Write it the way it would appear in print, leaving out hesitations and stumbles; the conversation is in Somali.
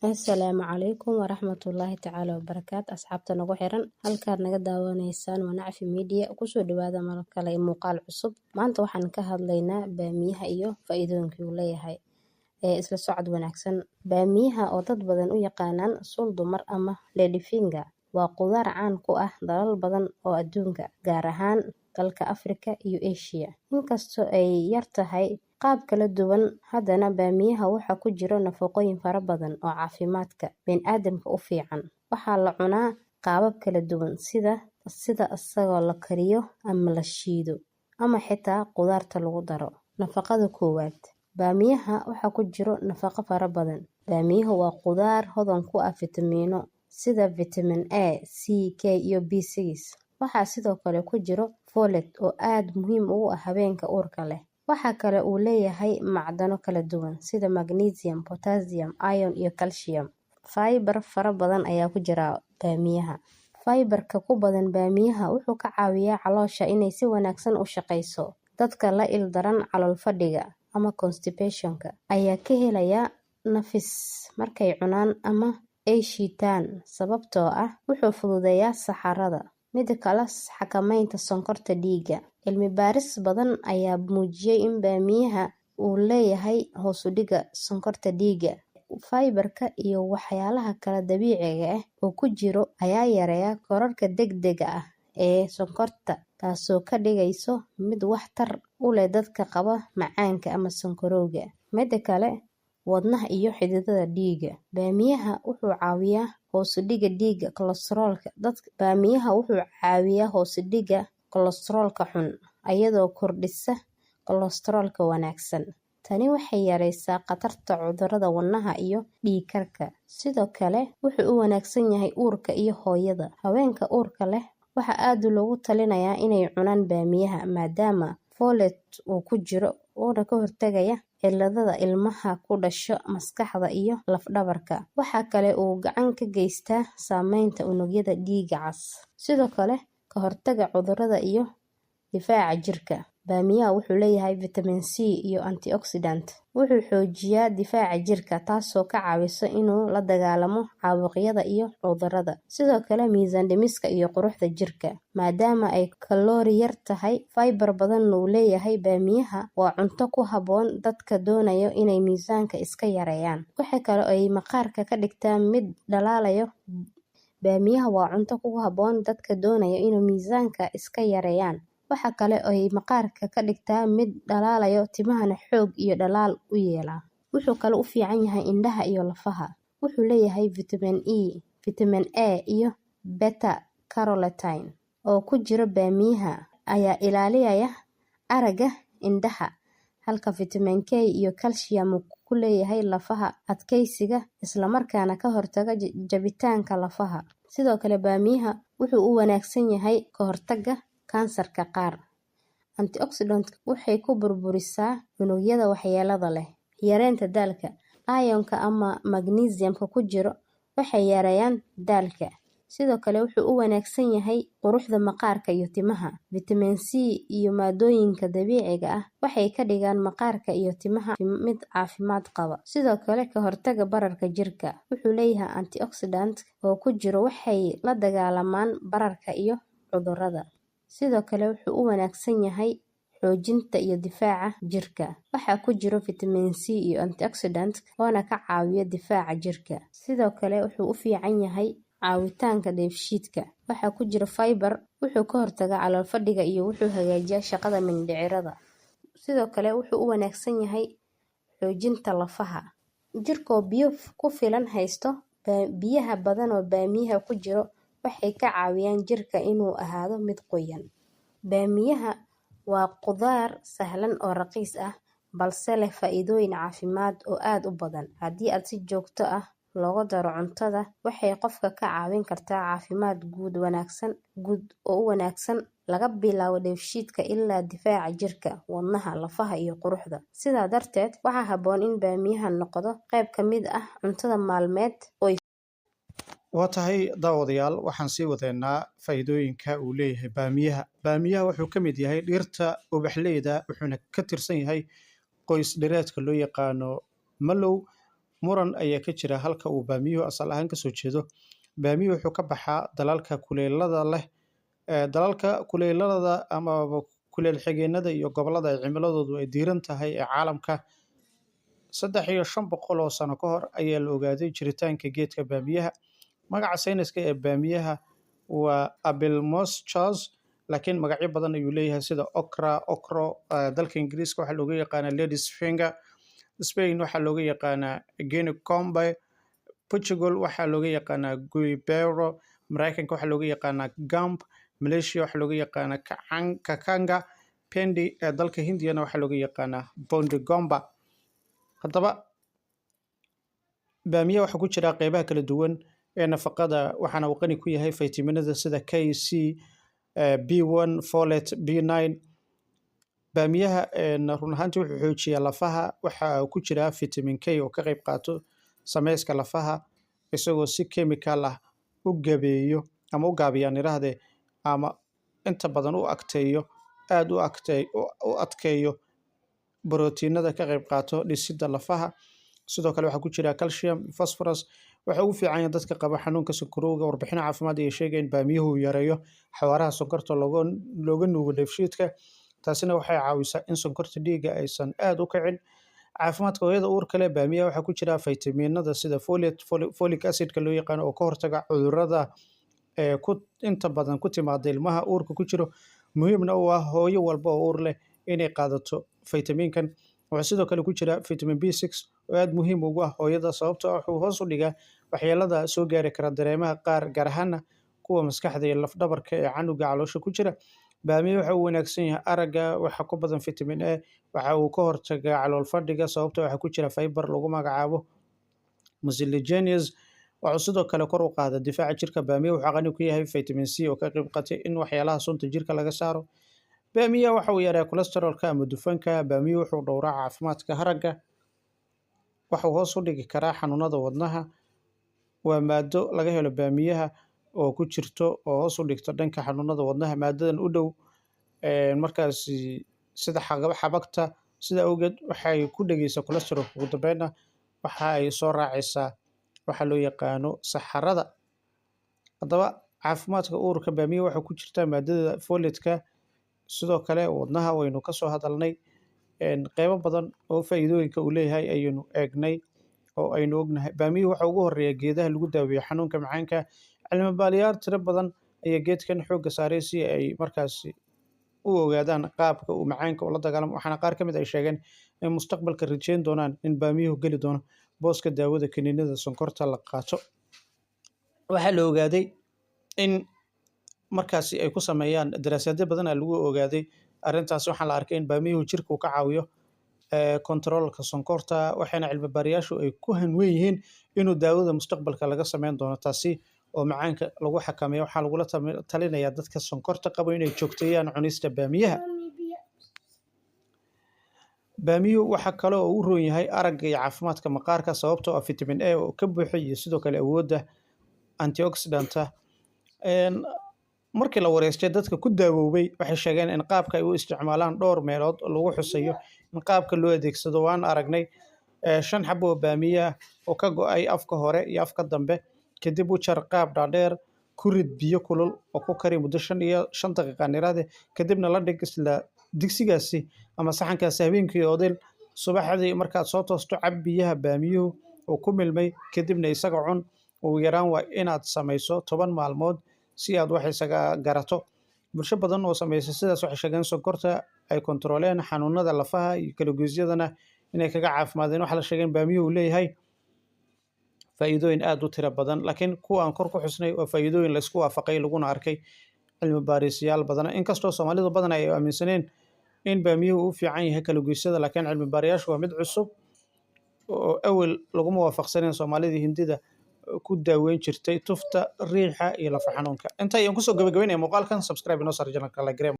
Asalaamu calaykum waraxmatullaahi tacaala wabarakaatu. Asxaabta nagu xiran, halkaad naga daawanaysaan waa Nacfi Media. Kusoo dhawaada mar kale muuqaal cusub. Maanta waxaan ka hadlaynaa baamiyaha iyo faa'iidooyinka uu leeyahay. Ee isla socod wanaagsan. Baamiyaha, oo dad badan u yaqaanaan suul dumar ama lady finger, waa qudaar caan ku ah dalal badan oo adduunka, gaar ahaan dalka Afrika iyo Asia. Inkastoo ay yar tahay qaab kala duwan, haddana baamiyaha waxaa ku jiro nafaqooyin fara badan oo caafimaadka bini'aadamka u fiican. Waxaa la cunaa qaabab kala duwan, sida isagoo la kariyo ama la shiido ama xitaa qudaarta lagu daro. Nafaqada koowaad: baamiyaha waxaa ku jiro nafaqo fara badan. Baamiyuhu waa qudaar hodan ku ah fitamiino sida vitamin A, C, K iyo B6. Waxaa sidoo kale ku jiro folate oo aad muhiim ugu ah haweenka uurka leh. Waxa kale uu leeyahay macdano kala duwan sida magnesium, potassium, iron iyo calcium. Fiber fara badan ayaa ku jira baamiyaha. Fiber-ka ku badan baamiyaha wuxuu ka caawiyaa caloosha inay si wanaagsan u shaqeyso. Dadka la ildaran calool fadhiga ama constipation-ka ayaa ka helaya nafis markay cunaan ama ay shiitaan, sababtoo ah wuxuu fududeeyaa saxarada. Mida kale, xakameynta sonkorta dhiigga. Cilmi baaris badan ayaa muujiyay in baamiyaha uu leeyahay hoos u dhigga sonkorta dhiigga. Fiber-ka iyo waxyaalaha kale dabiiciga ah oo ku jiro ayaa yareeya kororka degdega ah ee sonkorta, taasoo ka dhigayso mid waxtar u leh dadka qaba macaanka ama sonkorowga. Mida kale, wadnaha iyo xididada dhiigga. Baamiyaha wuxuu caawiyaa hoos u dhigga dhiigga kolestaroolka. Baamiyaha wuxuu caawiyaa hoos u dhigga kolestaroolka xun, iyadoo kordhisa kolestaroolka wanaagsan. Tani waxay yareysaa khatarta cudurrada wadnaha iyo dhiig karka. Sidoo kale wuxuu u wanaagsan yahay uurka iyo hooyada. Haweenka uurka leh waxaa aad loogu talinayaa inay cunaan baamiyaha, maadaama folate uu ku jiro, uuna ka hortagaya ciladaha ilmaha ku dhasho maskaxda iyo laf dhabarka. Waxa kale uu gacan ka geystaa sameynta unugyada dhiigga cas. Sidoo kale ka hortagga cudurrada iyo difaaca jirka. Baamiyaha wuxuu leeyahay vitamin C iyo antioxidant. Wuxuu xoojiyaa difaaca jirka, taasoo ka caawisa inuu la dagaalamo caabuqyada iyo cudurrada. Sidoo kale miisaan dhimista iyo quruxda jirka. Maadaama ay kaloori yar tahay, fiber badanna uu leeyahay, baamiyaha waa cunto ku habboon dadka doonaya inay miisaanka iska yareeyaan. Waxa kale oo ay maqaarka ka dhigtaa mid dhalaalayo. Baamiyaha waa cunto ku habboon dadka doonaya inay miisaanka iska yareeyaan. Waxa kale oo ay maqaarka ka dhigtaa mid dhalaalayo, timahana xoog iyo dhalaal u yeelaa. Wuxuu kaloo u fiican yahay indhaha iyo lafaha. Wuxuu leeyahay vitamin E, vitamin A iyo beta carotene oo ku jira baamiyaha ayaa ilaaliyaya aragga indhaha, halka vitamin K iyo calcium uu ku leeyahay lafaha adkeysiga, isla markaana ka hortaga jabitaanka lafaha. Sidoo kale baamiyaha wuxuu u wanaagsan yahay ka hortagga kansarka qaar. Antioxidant waxay ku burburisaa unugyada waxyeelada leh. Yareynta daalka. Iron-ka ama magnesium-ka ku jiro waxay yareeyaan daalka. Sidoo kale wuxuu u wanaagsan yahay quruxda maqaarka iyo timaha. Vitamin C iyo maaddooyinka dabiiciga ah waxay ka dhigaan maqaarka iyo timaha mid caafimaad qaba. Sidoo kale ka hortagga bararka jirka. Wuxuu leeyahay antioxidant oo ku jiro waxay la dagaalamaan bararka iyo cudurrada. Sidoo kale wuxuu u wanaagsan yahay xoojinta iyo difaaca jirka. Waxaa ku jiro vitamin C iyo antioxidant oona ka caawiya difaaca jirka. Sidoo kale wuxuu u fiican yahay caawitaanka dheefshiidka. Waxaa ku jira fiber. Wuxuu ka hortagaa calool fadhiga iyo wuxuu hagaajiyaa shaqada mindhicirada. Sidoo kale wuxuu u wanaagsan yahay xoojinta lafaha. Jirkoo biyo ku filan haysto. Biyaha badan oo baamiyaha ku jiro waxay ka caawiyaan jirka inuu ahaado mid qoyan. Baamiyaha waa qudaar sahlan oo raqiis ah, balse leh faa'iidooyin caafimaad oo aad u badan. Haddii aad si joogto ah looga daro cuntada, waxay qofka ka caawin kartaa caafimaad guud oo u wanaagsan, laga bilaabo dheefshiidka ilaa difaaca jirka, wadnaha, lafaha iyo quruxda. Sidaa darteed waxaa habboon in baamiyaha noqdo qayb ka mid ah cuntada maalmeed qoys. Waa tahay daawadayaal, waxaan sii wadeynaa faa'iidooyinka uu leeyahay baamiyaha. Baamiyaha wuxuu ka mid yahay dhirta ubaxleyda, wuxuuna ka tirsan yahay qoys dhireedka loo yaqaano mallow. Muran ayaa ka jira halka uu baamiyuhu asal ahaan kasoo jeedo. Baamiyuhu wuxuu ka baxaa dalalka kuleylada leh, dalalka kuleylada ama kuleyl xigeenada iyo gobollada ay cimiladoodu ay diiran tahay ee caalamka. 503 oo sano ka hor ayaa la ogaaday jiritaanka geedka baamiyaha. Magaca sayniska ee baamiyaha waa Abelmoschus, laakiin magacyo badan ayuu leeyahay sida okra, okro. Dalka Ingiriiska waxaa looga yaqaanaa ladies finger, Spain waxaa looga yaqaanaa guinea, Portugal waxaa looga yaqaanaa guibero, Mareykanka waxaa looga yaqaanaa gump, Malaysia waxaa looga yaqaanaa kakanga pendi, ee dalka Hindiyana waxaa looga yaqaanaa bondigomba. Haddaba baamiyaha waxaa ku jira qeybaha kala duwan ee nafaqada, waxaana uu qani ku yahay faytamiinada sida K, C, B1, folate, B9. Baamiyaha run ahaantii wuxuu xoojiyaa lafaha. Waxaa ku jira vitamin K oo ka qayb qaato sameyska lafaha, isagoo si chemical ah u gabeeyo ama u gaabiyaan iraahde, ama inta badan u agteeyo, aada u adkeeyo borotiinada ka qayb qaato dhisidda lafaha. Sidoo kale waxaa ku jira calcium, phosphorus. Waxa ugu fiican yahay dadka qaba xanuunka sonkorowga. Warbixino caafimaad ayay sheegayaan in baamiyuhu uu yareeyo xawaaraha sonkorta looga nuugo dheefshiidka, taasina waxay caawisaa in sonkorta dhiigga aysan aada u kicin. Caafimaadka hooyada uurka leh, baamiyaha waxaa ku jira faytamiinada sida folate, folic acidka loo yaqaano, oo ka hortaga cudurrada ee ku inta badan ku timaada ilmaha uurka ku jiro, muhiimna u ah hooyo walba oo uur leh inay qaadato faytamiinkan. Waxaa sidoo kale ku jira vitamin B6 oo aada muhiim ugu ah hooyada, sababtoo ah wuxuu hoos u dhigaa waxyeelada soo gaari kara dareemaha qaar, gaar ahaana kuwa maskaxda iyo lafdhabarka ee canuga caloosha ku jira. Baamiya waxa uu wanaagsan yahay aragga. Waxa ku badan vitamin A. Waxa uu ka hortagaa calool fadhiga, sababtoo waxaa ku jira fiber lagu magacaabo mucilaginous. Wuxuu sidoo kale kor u qaadaa difaaca jirka. Baamiya wuxuu qani ku yahay vitamin C oo ka qayb qaatay in waxyaalaha sunta jirka laga saaro. Baamiya waxa uu yareeyaa cholesterolka ama dufanka. Baamiya wuxuu dhowraa caafimaadka haragga. Waxa uu hoos u dhigi karaa xanuunada wadnaha. Waa maado laga helo baamiyaha oo ku jirto oo hoos u dhigto dhanka xanuunada wadnaha, maadadan u dhow markaasi sida xabagta. Sida awgeed waxay ku dhegeysaa cholesterolka, ugu dambeynna waxa ay soo raacaysaa waxa loo yaqaano saxarada. Haddaba caafimaadka uurka, baamiya waxaa ku jirta maadada folate-ka. Sidoo kale wadnaha waynu kasoo hadalnay. Qeybo badan oo faa'iidooyinka uu leeyahay ayaynu eegnay oo aynu ognahay. Baamiyuhu waxa ugu horeeya geedaha lagu daaweeyo xanuunka macaanka. Cilmi baaliyaal tiro badan ayaa geedkan xoogga saaray si ay markaasi u ogaadaan qaabka uu macaanka ula dagaalamo, waxaana qaar ka mid ay sheegeen in mustaqbalka rajeyn doonaan in baamiyuhu geli doono booska daawada kiniinada sonkorta la qaato. Waxaa la ogaaday in markaasi ay ku sameeyaan daraasaadyo badan aa lagu ogaaday arrintaasi. Waxaa la arkay in baamiyuhu jirka uu ka caawiyo kontaroolka sonkorta, waxayna cilmi baarayaashu ay ku hanwen yihiin inuu daawada mustaqbalka laga sameyn doono, taasi oo macaanka lagu xakameeyo. Waxaa lagula talinayaa dadka sonkorta qabo inay joogteeyaan cunista baamiyaha. Baamiyuhu waxa kale oo uu u roon yahay aragga iyo caafimaadka maqaarka, sababtoo ah vitamin A oo ka buuxa iyo sidoo kale awoodda antioxidanta. Markii la wareystay dadka ku daawoobay, waxay sheegeen in qaabka ay u isticmaalaan dhowr meelood lagu xusayo in qaabka loo adeegsado. Waan aragnay 5 xabo oo baamiya ah oo ka go'ay afka hore iyo afka dambe, kadib u jar qaab dhaadheer, ku rid biyo kulul oo ku kari muddo 5 daqiiqo aan iraahde, kadibna la dhig isla digsigaasi ama saxankaasi habeenkii odil. Subaxdii markaad soo toosto, cab biyaha baamiyuhu oo ku milmay, kadibna isaga cun. Ugu yaraan waa inaad samayso 10 maalmood si aad wax isaga garato. Bulsho badan oo samaysa sidaas waxay sheegeen sonkorta ay kontarooleen, xanuunada lafaha iyo kala-goysyadana inay kaga caafimaadeen. Waxaa la sheegay in baamiyuhu leeyahay faa'iidooyin aad u tiro badan, laakiin kuwa aan kor ku xusnay waa faa'iidooyin la isku waafaqay, laguna arkay cilmi baarisyaal badan. Inkastoo Soomaalidu badan ay aaminsaneen in baamiyuhu u fiican yahay kala-goysyada, laakiin cilmi baarayaashu waa mid cusub oo awel laguma waafaqsaneen Soomaalidii Hindida ku daaweyn jirtay tufta, riixa iyo lafa xanuunka. Inta ayaan kusoo gabagabeynaya muuqaalkan. Subscribe inoo saar channelka, like.